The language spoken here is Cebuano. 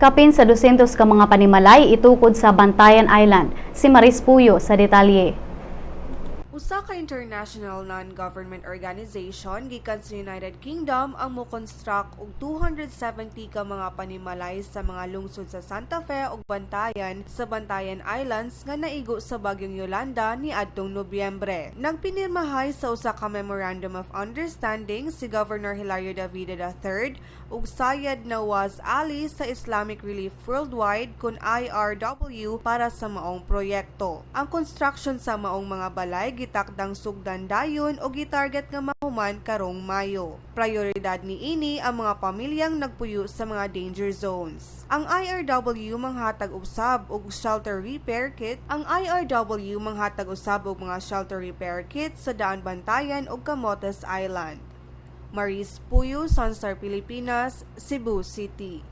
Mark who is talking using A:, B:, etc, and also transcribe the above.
A: Kapin sa 200 ka mga panimalay itukod sa Bantayan Island. Si Maris Puyo sa detalye.
B: Usa ka international non-government organization gikan sa United Kingdom ang mo-construct og 270 ka mga panimalay sa mga lungsod sa Santa Fe ug Bantayan sa Bantayan Islands nga naigo sa bagyong Yolanda niadtong Nobyembre. Nagpinirmahay sa usa ka Memorandum of Understanding si Governor Hilario Davide III ug Syed Nawaz Ali sa Islamic Relief Worldwide kun IRW para sa maong proyekto. Ang construction sa maong mga balay gitakdang sugdan dayon o gitarget nga mahuman karong Mayo. Prioridad niini ang mga pamilyang nagpuyo sa mga danger zones. Ang IRW manghatag usab og shelter repair kit. Ang IRW manghatag usab og mga shelter repair kit sa Daan Bantayan ug Camotes Island. Maris Puyo, Sunstar Pilipinas, Cebu City.